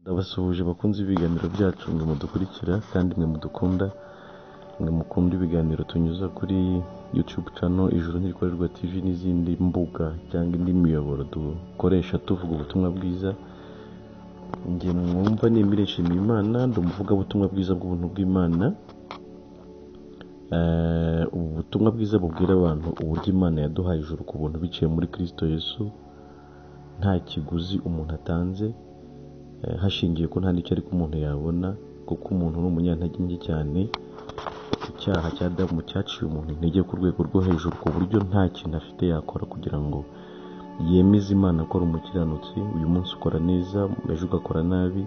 Ndabasuhuje bakunzi b'ibiganiro byacu, mwe mudukurikira kandi mwe mudukunda, mwe mukunda ibiganiro tunyuza kuri YouTube channel Ijuru Ntirikorerwa TV n'izindi mbuga cyangwa indi miyoboro dukoresha tuvuga ubutumwa bwiza. Njye mwumva ni Emile Nshimiyimana, ndi umuvugabutumwa bwiza bw'ubuntu bw'Imana. Ubu butumwa bwiza bubwira abantu uburyo Imana yaduhaye ijuru ku buntu biciye muri Kristo Yesu, nta kiguzi umuntu atanze, hashingiwe ko nta n'icyo ariko umuntu yabona, kuko umuntu ni umunyantege nke cyane. Icyaha cya Adamu cyaciye umuntu intege ku rwego rwo hejuru, ku buryo nta kintu afite yakora kugira ngo yemeze Imana ko ari umukiranutsi. Uyu munsi ukora neza, ejo ugakora nabi.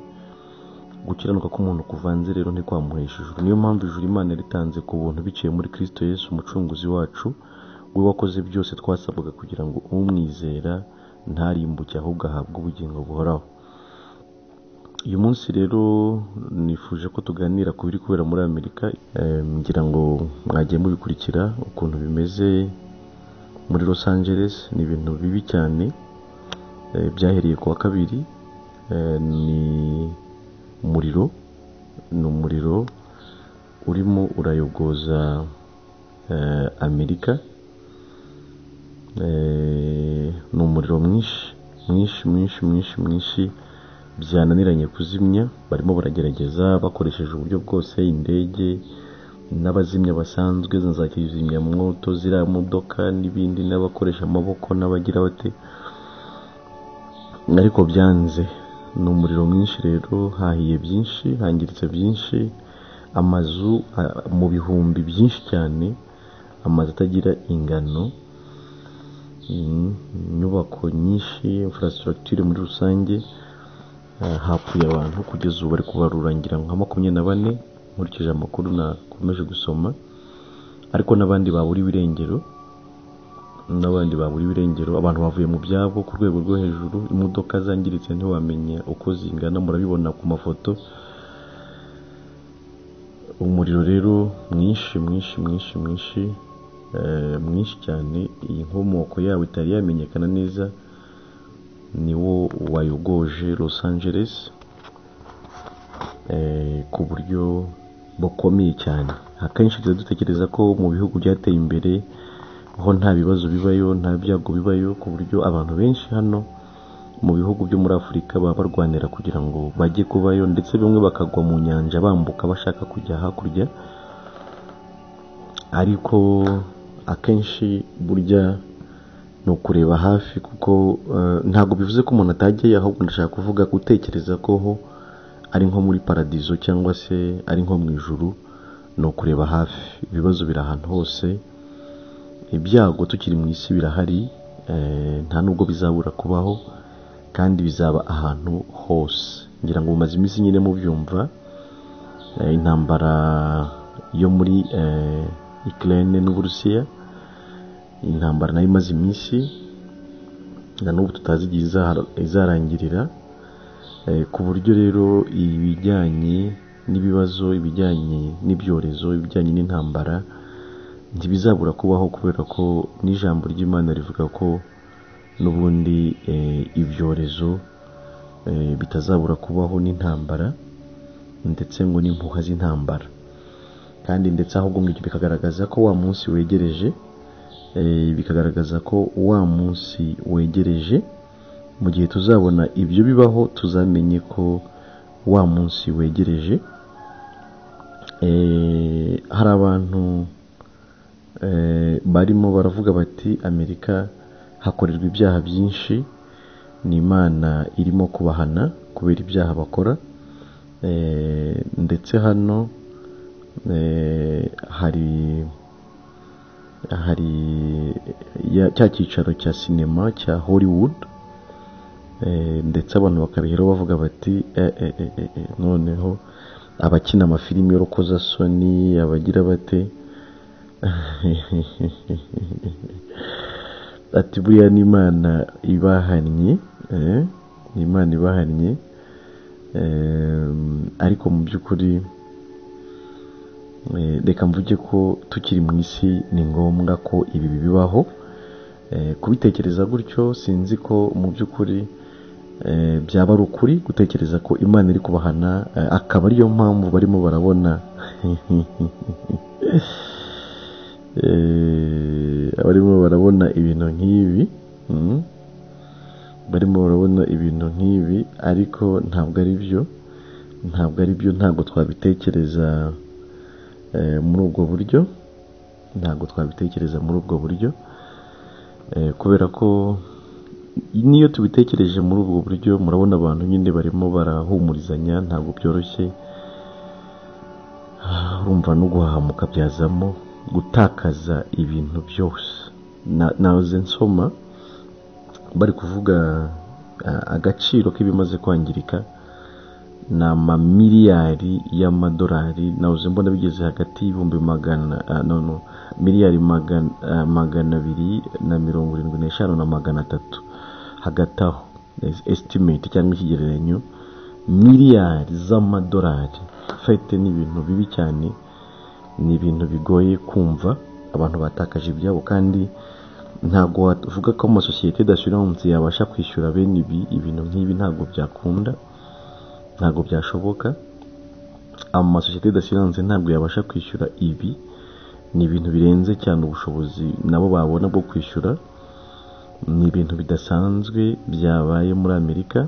Gukiranuka k'umuntu kuvanze rero ntikwamuhesha ijuru. Niyo mpamvu ijuru Imana yaritanze ku buntu biciye muri Kristo Yesu umucunguzi wacu, we wakoze byose twasabwaga kugira ngo umwizera ntarimbuke ahubwo ahabwe ubugingo buhoraho. Uyu munsi rero nifuje ko tuganira ku biri kubera muri Amerika. Ngira ngo mwagiye mubikurikira ukuntu bimeze muri Los Angeles. Ni ibintu bibi cyane, byahereye ku wa kabiri. Ni umuriro, ni umuriro urimo urayogoza Amerika. Ni umuriro mwinshi mwinshi mwinshi mwinshi mwinshi byananiranye kuzimya. Barimo baragerageza bakoresheje uburyo bwose, indege n'abazimya basanzwe za kizimyamwoto, ziriya modoka n'ibindi, n'abakoresha amaboko n'abagira bate, ariko byanze. Ni umuriro mwinshi rero, hahiye byinshi, hangiritse byinshi, amazu mu bihumbi byinshi cyane, amazu atagira ingano, inyubako nyinshi, infrastructure muri rusange. Hapfuye abantu kugeza ubu bari kubarura ngira ngo nka 24 nkurikije amakuru nakomeje gusoma, ariko n'abandi baburiwe irengero, n'abandi baburiwe irengero. Abantu bavuye mu byabo ku rwego rwo hejuru, imodoka zangiritse ntiwamenya uko zingana, murabibona ku mafoto. Umuriro rero mwinshi mwinshi mwinshi mwinshi, mwinshi cyane, iyi nkomoko yawo itari yamenyekana neza, niwo wayogoje Los Angeles ku buryo bukomeye cyane. Akenshi tuba dutekereza ko mu bihugu byateye imbere ho nta bibazo bibayo, nta byago bibayo, ku buryo abantu benshi hano mu bihugu byo muri Afurika baba barwanira kugira ngo bajye kubayo, ndetse bamwe bakagwa mu nyanja bambuka bashaka kujya hakurya. Ariko akenshi burya ni ukureba hafi, kuko ntabwo bivuze ko umuntu atajyayo, ahubwo ndashaka kuvuga gutekereza ko ho ari nko muri paradizo cyangwa se ari nko mu ijuru, ni ukureba hafi. Ibibazo biri ahantu hose, ibyago tukiri mu isi birahari, nta nubwo bizabura kubaho, kandi bizaba ahantu hose. Ngira ngo mumaze iminsi nyine mubyumva, intambara yo muri Ukraine n'Uburusiya, intambara nayo imaze iminsi na n'ubu tutazi igihe izarangirira. Ku buryo rero ibijyanye n'ibibazo, ibijyanye n'ibyorezo, ibijyanye n'intambara ntibizabura kubaho, kubera ko n'ijambo ry'Imana rivuga ko n'ubundi ibyorezo bitazabura kubaho, n'intambara, ndetse ngo n'impuha z'intambara. Kandi ndetse ahubwo ngo ibyo bikagaragaza ko wa munsi wegereje, bikagaragaza ko wa munsi wegereje. Mu gihe tuzabona ibyo bibaho, tuzamenye ko wa munsi wegereje. Hari abantu barimo baravuga bati Amerika hakorerwa ibyaha byinshi, ni Imana irimo kubahana kubera ibyaha bakora. Ndetse hano hari cya cyicaro cya sinema cya Hollywood, ndetse abantu bakabiheraho bavuga bati noneho abakina amafilimi y'urukozasoni, abagira bate, ati buriya ni Imana ibahannye, ni Imana ibahannye. Ariko mu by'ukuri reka mvuge ko tukiri mu isi ni ngombwa ko ibi bibaho. Kubitekereza gutyo sinzi ko mu by'ukuri Byaba ari ukuri gutekereza ko Imana iri kubahana, akaba ariyo mpamvu barimo barabona barimo barabona ibintu nk'ibi, barimo barabona ibintu nk'ibi, ariko ntabwo ari byo, ntabwo ari byo, ntabwo twabitekereza muri ubwo buryo, ntabwo twabitekereza muri ubwo buryo, kubera ko niyo tubitekereje muri ubwo buryo, murabona abantu nyine barimo barahumurizanya, ntabwo byoroshye. Urumva no guhahamuka byazamo gutakaza ibintu byose. Nahoze nsoma bari kuvuga agaciro k'ibimaze kwangirika ni amamiliyari y'amadolari. Nahoze mbona bigeze hagati y'ibihumbi magana, no, miliyari 275 na 300 hagati aho, estimate cyangwa ikigereranyo, miliyari z'amadolari. Fete ni ibintu bibi cyane, ni ibintu bigoye kumva. Abantu batakaje ibyabo, kandi ntabwo wavuga ko amasosiyete d'assurance yabasha kwishyura bene ibi ibintu nk'ibi, ntabwo byakunda, ntabwo byashoboka. Amasosiyete d'assurance ntabwo yabasha kwishyura ibi, ni ibintu birenze cyane ubushobozi nabo babona bwo kwishyura. Ni ibintu bidasanzwe byabaye muri Amerika.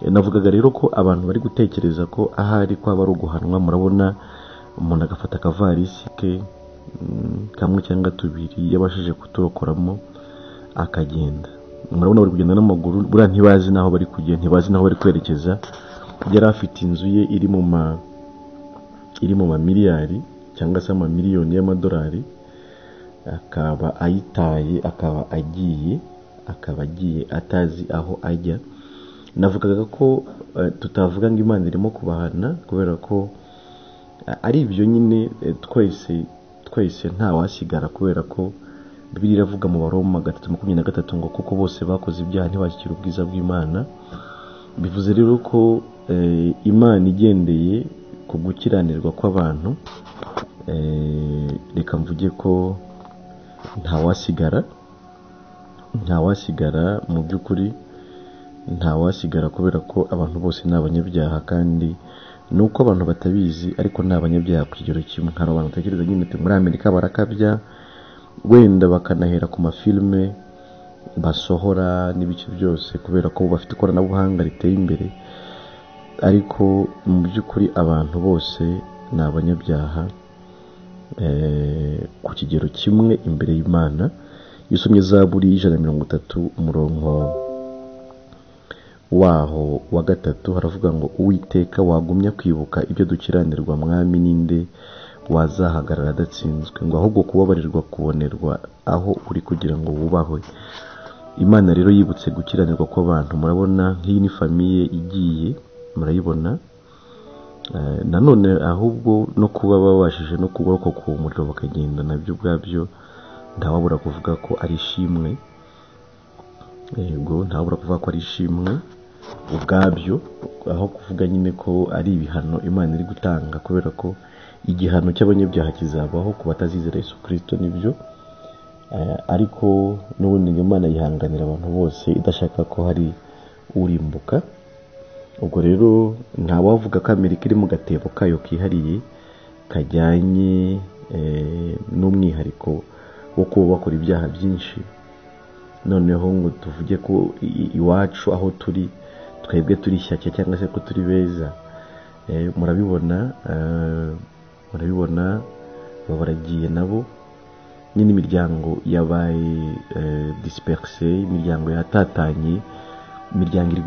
Navugaga rero ko abantu bari gutekereza ko ahari kwaba ari uguhanwa. Murabona umuntu agafata akavarisi ke kamwe cyangwa tubiri yabashije kuturokoramo akagenda. Murabona bari kugenda n'amaguru, buriya ntibazi n'aho bari kujya, ntibazi n'aho bari kwerekeza. Yari afite inzu ye iri mu mamiliyari cyangwa se amamiliyoni y'amadolari, akaba ayitaye, akaba agiye atazi aho ajya. Navugaga ko tutavuga ngo Imana irimo kubahana, kubera ko ari ibyo nyine, twese nta wasigara, kubera ko Bibiliya iravuga mu Baroma 3:23 ngo kuko bose bakoze ibyaha ntibashyikira ubwiza bw'Imana. Bivuze rero ko Imana igendeye ku gukiranirwa kw'abantu, reka mvuge ko nta wasigara mu by'ukuri, nta wasigara, kubera ko abantu bose ni abanyabyaha, kandi nuko abantu batabizi ariko ni abanyabyaha ku kigero kimwe. Hari abantu batekereza nyine muri Amerika barakabya, wenda bakanahera ku mafilme basohora n'ibice byose, kubera ko bafite ikoranabuhanga riteye imbere, ariko mu by'ukuri abantu bose ni abanyabyaha ku kigero kimwe imbere y'Imana. Iyo usomye Zaburi 130 umurongo waho wa 3 haravuga ngo Uwiteka wagumya kwibuka ibyo dukiranirwa, mwami ninde wazahagarara adatsinzwe, ngo ahubwo kubabarirwa kubonerwa aho uri kugira ngo wubahwe. Imana rero yibutse gukiranirwa kw'abantu. Murabona nk'iyi ni famiye igiye, murayibona. Nanone ahubwo no kuba babashije no kurokoka uwo muriro bakagenda, nabyo ubwabyo ntawabura kuvuga ko ari ishimwe. Yego, ntawabura kuvuga ko ari ishimwe ubwabyo, aho kuvuga nyine ko ari ibihano Imana iri gutanga, kubera ko igihano cy'abanyabyaha kizabaho ku batazizera Yesu Kristo, nibyo. Ariko n'ubundi Imana yihanganira abantu bose, idashaka ko hari urimbuka. Ubwo rero ntawavuga ko Amerika iri mu gatebo kayo kihariye kajyanye n'umwihariko wo kuba bakora ibyaha byinshi, noneho ngo tuvuge ko iwacu aho turi twebwe turi shyashya cyangwa se ko turi beza. Murabibona, murabibona baragiye nabo nyine, imiryango yabaye disperse, imiryango yatatanye, imiryango iri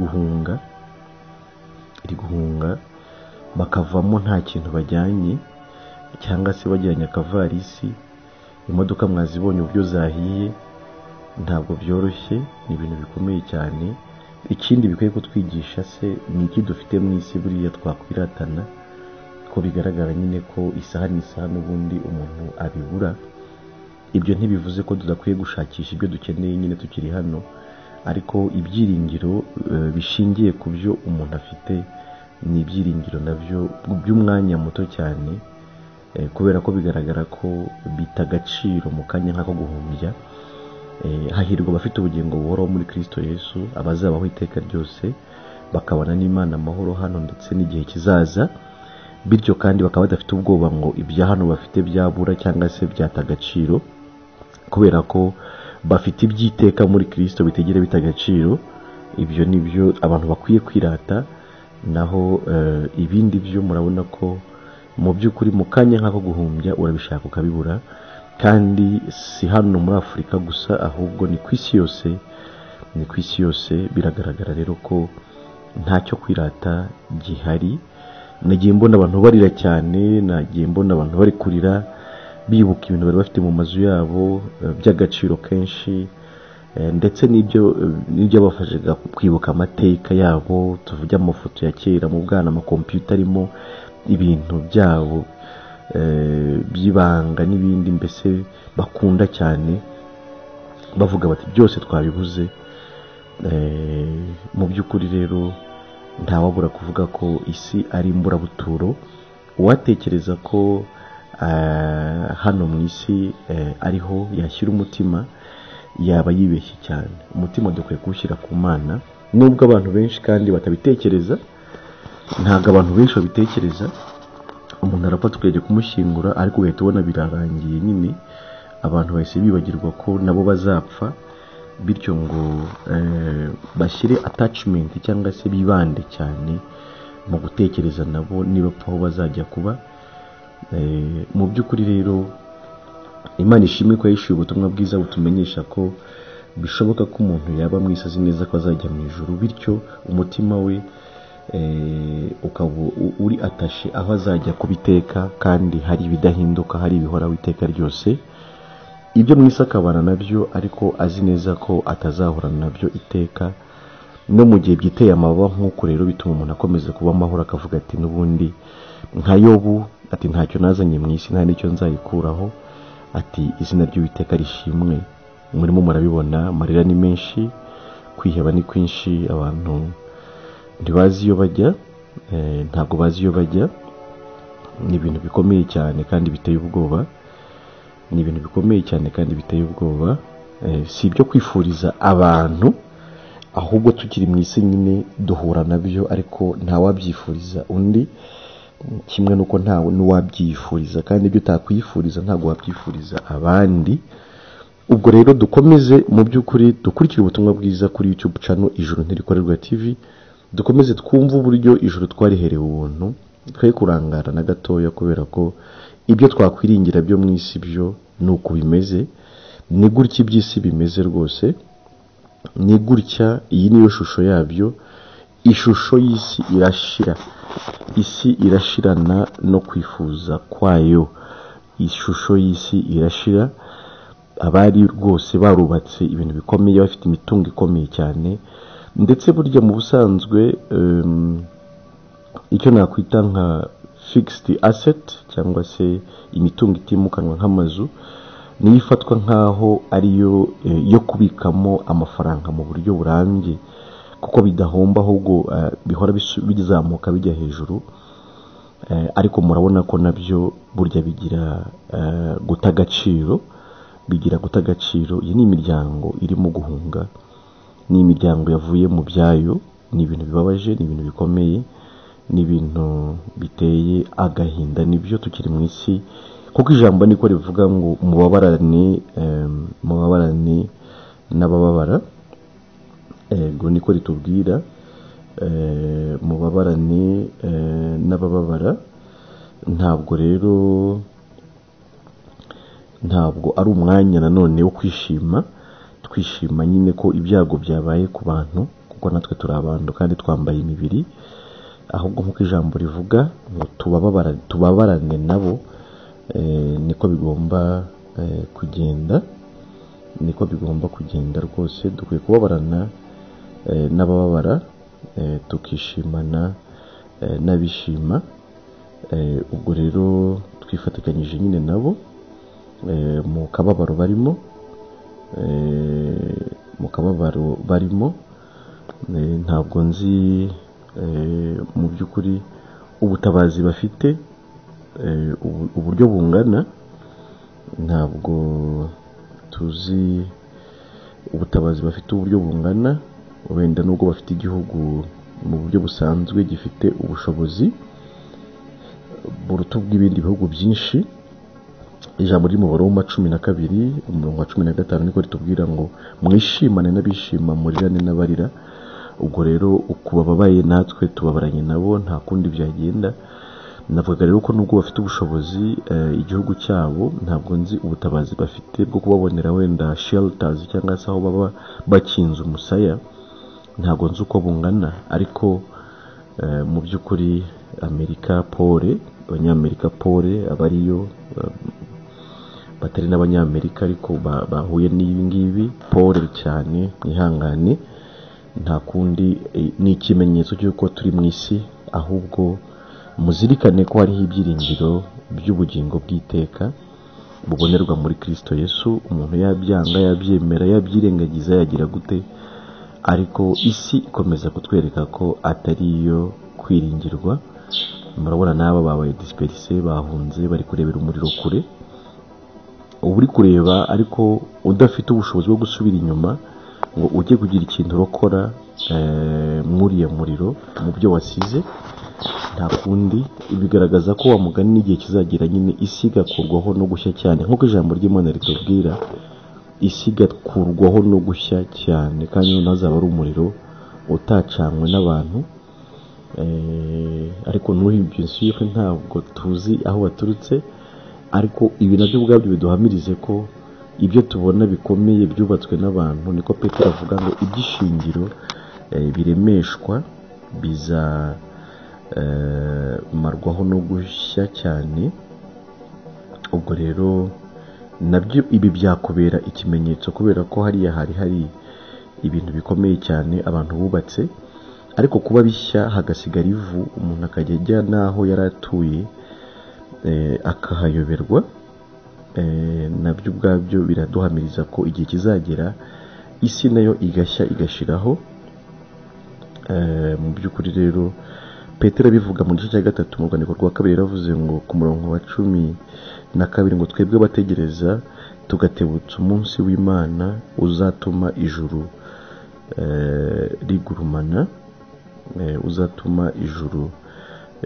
guhunga, bakavamo nta kintu bajyanye, cyangwa se bajyanye akavarisi. Imodoka mwazibonye uburyo zahiye, ntabwo byoroshye, ni ibintu bikomeye cyane. Ikindi bikwiye kutwigisha se ni iki dufite mu isi buriya twakwiratana, ko bigaragara nyine ko isaha n'isaha n'ubundi umuntu abibura. Ibyo ntibivuze ko tudakwiye gushakisha ibyo dukeneye nyine tukiri hano, ariko ibyiringiro bishingiye ku byo umuntu afite ni ibyiringiro nabyo by'umwanya muto cyane, kubera ko bigaragara ko bita agaciro mu kanya nk'ako guhumbya. Hahirwa abafite ubugingo buhoraho muri Kristo Yesu, abazabaho iteka ryose bakabana n'Imana amahoro hano ndetse n'igihe kizaza, bityo kandi bakaba badafite ubwoba ngo ibya hano bafite byabura cyangwa se byata agaciro, kubera ko bafite iby'iteka muri Kristo bitigera bita agaciro. Ibyo ni byo abantu bakwiye kwirata, naho ibindi byo murabona ko mu by'ukuri mu kanya nk'ako guhumbya urabishaka ukabibura. Kandi si hano muri Afurika gusa, ahubwo ni ku isi yose, ni ku isi yose. Biragaragara rero ko ntacyo kwirata gihari. Nagiye mbona abantu barira cyane, nagiye mbona abantu bari kurira bibuka ibintu bari bafite mu mazu yabo by'agaciro kenshi, ndetse n'ibyo bafashaga kwibuka amateka yabo. Tuvuge amafoto ya kera mu bwana, amakompiyuta arimo ibintu byabo by'ibanga n'ibindi mbese bakunda cyane, bavuga bati byose twabibuze. Mu by'ukuri rero ntawabura kuvuga ko isi ari imburabuturo. Uwatekereza ko hano mu isi ariho yashyira umutima yaba yibeshye cyane. Umutima dukwiye kuwushyira ku Mana, nubwo abantu benshi kandi batabitekereza. Ntabwo abantu benshi babitekereza. Umuntu arapfa tukajya kumushyingura, ariko ugahita ubona birarangiye nyine, abantu bahise bibagirwa ko nabo bazapfa, bityo ngo bashyire attachment cyangwa se bibande cyane mu gutekereza nabo nibapfa aho bazajya kuba. Mu by'ukuri rero Imana ishimwe ko yishyuye ubutumwa bwiza butumenyesha ko bishoboka ko umuntu yaba mu isi azi neza ko azajya mu ijuru, bityo umutima we ukaba uri atashe aho azajya kubiteka, kandi hari ibidahinduka, hari ibihoraho iteka ryose. Ibyo mu isi akabana nabyo, ariko azi neza ko atazahorana nabyo iteka. No mu gihe byiteye amababa nk'uko rero bituma umuntu akomeza kuba amahoro, akavuga ati n'ubundi nka Yobu, ati ntacyo nazanye mu isi, nta n'icyo nzayikuraho, ati izina ry'Uwiteka rishimwe. Murimo murabibona, amarira ni menshi, kwiheba ni kwinshi, abantu ntibazi iyo bajya, ntabwo bazi iyo bajya. Ni ibintu bikomeye cyane kandi biteye ubwoba, ni ibintu bikomeye cyane kandi biteye ubwoba. Si ibyo kwifuriza abantu, ahubwo tukiri mu isi nyine duhura nabyo, ariko ntawabyifuriza undi, kimwe nuko ntawe n'uwabyifuriza, kandi ibyo utakwifuriza ntabwo wabyifuriza abandi. Ubwo rero dukomeze mu by'ukuri dukurikire ubutumwa bwiza kuri YouTube channel Ijuru Ntirikorerwa TV, dukomeze twumve uburyo ijuru twariherewe ubuntu, twe kurangara na gatoya, kubera ko ibyo twakwiringira byo mu isi byo ni uko bimeze, ni gutya iby'isi bimeze rwose, ni gutya. Iyi niyo shusho yabyo. Ishusho y'isi irashira, isi irashirana no kwifuza kwayo. Ishusho y'isi irashira. Abari rwose barubatse ibintu bikomeye, bafite imitungo ikomeye cyane, ndetse burya mu busanzwe icyo nakwita nka fixed asset cyangwa se imitungo itimukanwa nk'amazu, niyo ifatwa nk'aho ariyo yo kubikamo amafaranga mu buryo burambye, kuko bidahomba, ahubwo bihora bizamuka bijya hejuru. Ariko murabona ko nabyo burya bigira guta agaciro, bigira guta agaciro. Iyi ni imiryango irimo guhunga, ni imiryango yavuye mu byayo. Ni ibintu bibabaje, ni ibintu bikomeye, ni ibintu biteye agahinda. Nibyo tukiri mu isi, kuko ijambo niko rivuga ngo mubabarane, mubabarane n'abababara. Ego niko ritubwira, mubabarane n'abababara. Ntabwo rero ntabwo ari umwanya nanone wo kwishima, twishima nyine ko ibyago byabaye ku bantu, kuko natwe turi abantu kandi twambaye imibiri, ahubwo nk'uko ijambo rivuga ngo tubabarane nabo, niko bigomba kugenda, niko bigomba kugenda rwose. Dukwiye kubabarana n'abababara, tukishimana n'abishima. Ubwo rero twifatikanyije nyine nabo mu kababaro barimo, mu kababaro barimo. Ntabwo nzi mu by'ukuri ubutabazi bafite uburyo bungana, ntabwo tuzi ubutabazi bafite uburyo bungana, wenda nubwo bafite igihugu mu buryo busanzwe gifite ubushobozi buruta ubw'ibindi bihugu byinshi. Ijambo riri mu Baroma 12 umurongo wa 15 niko ritubwira ngo mwishimane n'abishima, murirane n'abarira. Ubwo rero uko bababaye natwe tubabaranye nabo, nta kundi byagenda. Navuga rero ko nubwo bafite ubushobozi, igihugu cyabo ntabwo nzi ubutabazi bafite bwo kubabonera wenda shelters cyangwa se aho baba bakinze umusaya, ntabwo nzi uko bungana. Ariko mu by'ukuri Amerika pole, abanyamerika pole, abariyo batari n'abanyamerika ariko bahuye n'ibi ngibi, pole cyane, mwihangane, nta kundi. Ni ikimenyetso cy'uko turi mu isi, ahubwo muzirikane ko hariho ibyiringiro by'ubugingo bw'iteka bubonerwa muri Kristo Yesu. Umuntu yabyanga, yabyemera, yabyirengagiza, yagira gute, ariko isi ikomeza kutwereka ko atari iyo kwiringirwa. Murabona n'aba babaye dispersé, bahunze, bari kurebera umuriro kure. Uba uri kureba ariko udafite ubushobozi bwo gusubira inyuma ngo ujye kugira ikintu urokora mw'uriya muriro mu byo wasize, nta kundi. Bigaragaza ko wa mugani n'igihe kizagera nyine isi igakurwaho no gushya cyane, nk'uko ijambo ry'Imana ritubwira, isi igakurwaho no gushya cyane, kandi noneho azaba ari umuriro utacanywe n'abantu. Ariko n'uhibye nsiyo ntabwo tuzi aho waturutse, ariko ibi nabyo ubwabyo biduhamirize ko ibyo tubona bikomeye byubatswe n'abantu. Niko Petero avuga ngo iby'ishingiro biremeshwa bizamarwaho no gushya cyane. Ubwo rero nabyo ibi byakubera ikimenyetso, kubera ko hariya hari hari ibintu bikomeye cyane abantu bubatse, ariko kuba bishya hagasigara ivu, umuntu akajya ajya n'aho yari atuye akahayoberwa, nabyo ubwabyo biraduhamiriza ko igihe kizagera isi nayo igashya igashiraho. Mu by'ukuri rero Petero abivuga mu gice cya 3 mu rwandiko rwa 2, yaravuze ngo ku murongo wa 12 ngo twebwe bategereza tugatebutsa umunsi w'Imana uzatuma ijuru rigurumana, uzatuma ijuru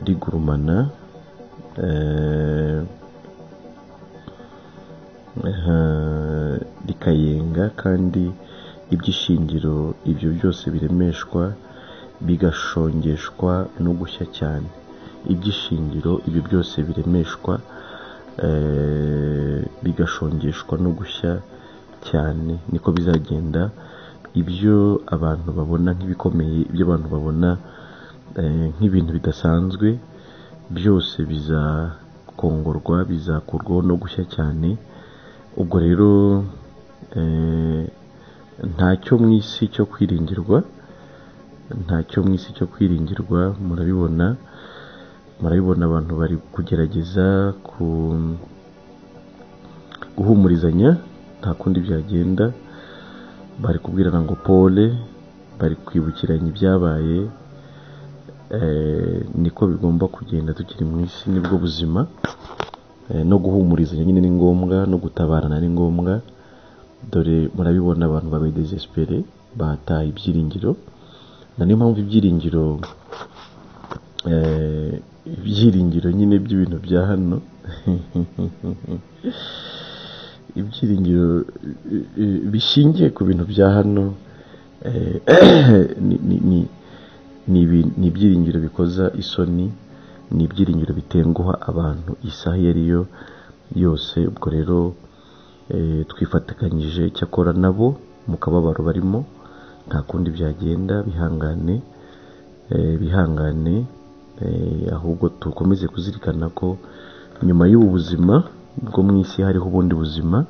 rigurumana, rikayenga, kandi iby'ishingiro ibyo byose biremeshwa bigashongeshwa no gushya cyane. Iby'ishingiro ibyo byose biremeshwa bigashongeshwa no gushya cyane, niko bizagenda. Ibyo abantu babona nk'ibikomeye, ibyo abantu babona nk'ibintu bidasanzwe, byose bizakongorwa, bizakurwaho no gushya cyane. Ubwo rero ntacyo mu isi cyo kwiringirwa, ntacyo mu isi cyo kwiringirwa. Murabibona, murabibona abantu bari kugerageza guhumurizanya, nta kundi byagenda. Bari kubwirana ngo pole, bari kwibukiranya ibyabaye, niko bigomba kugenda tukiri mu isi, nibwo buzima. No guhumurizanya nyine ni ngombwa, no gutabarana ni ngombwa. Dore murabibona abantu babaye désespéré, bataye ibyiringiro. Na niyo mpamvu ibyiringiro ibyiringiro nyine by'ibintu bya hano, ibyiringiro bishingiye ku bintu bya hano, ni ibyiringiro bikoza isoni, ni ibyiringiro bitenguha abantu isaha iyo ari yo yose. Ubwo rero twifatikanyije cyakora nabo mu kababaro barimo, nta kundi byagenda, bihangane, bihangane, ahubwo dukomeze kuzirikana ko nyuma y'ubu buzima bwo mu isi hariho ubundi buzima,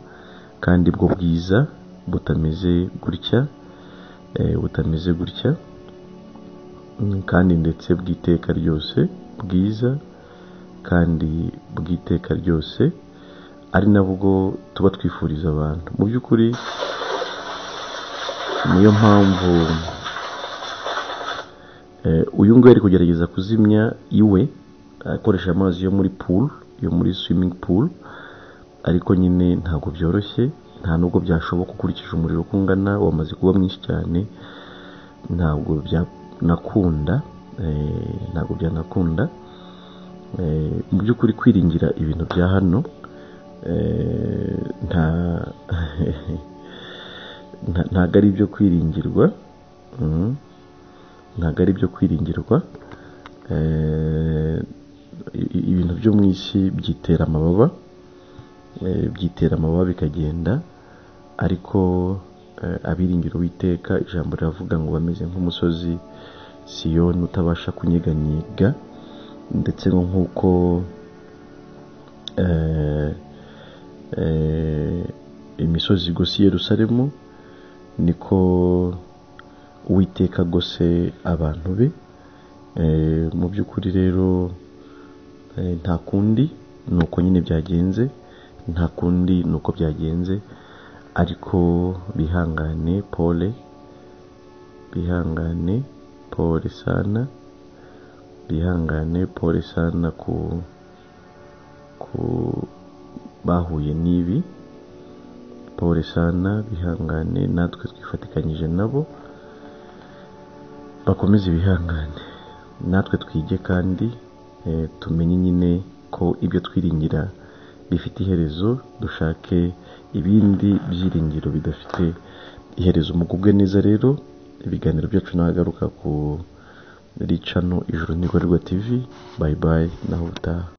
kandi bwo bwiza butameze gutya, butameze gutya, kandi ndetse bw'iteka ryose, bwiza kandi bw'iteka ryose, ari nabwo tuba twifuriza abantu. Mu by'ukuri niyo mpamvu uyu nguyu ari kugerageza kuzimya iwe akoresha amazi yo muri pool, yo muri swimming pool, ariko nyine ntabwo byoroshye. Nta nubwo byashoboka ukurikije umuriro uko ungana, wamaze kuba mwinshi cyane, ntabwo byanakunda, ntabwo byanakunda. Mu by'ukuri kwiringira ibintu bya hano ntabwo ari ibyo kwiringirwa, ntabwo ari ibyo kwiringirwa. Ibintu byo mu isi byitera amababa, byitera amababa bikagenda, ariko abiringira Uwiteka, ijambo riravuga ngo bameze nk'umusozi Siyoni utabasha kunyeganyega, ndetse nk'uko imisozi igose i Yerusalemu, niko Uwiteka agose abantu be. Mu by'ukuri rero nta kundi ni uko nyine byagenze, nta kundi ni uko byagenze, ariko bihangane pole, bihangane pole sana, bihangane pole sana ku bahuye n'ibi, pole sana, bihangane, natwe twifatikanyije nabo, bakomeze bihangane, natwe twige kandi tumenye nyine ko ibyo twiringira bifite iherezo, dushake ibindi byiringiro bidafite iherezo. Mugubwe neza rero, ibiganiro byacu nagaruka ku ricano Ijuru Ntigororwa TV. Bye bye, naho ubutaha.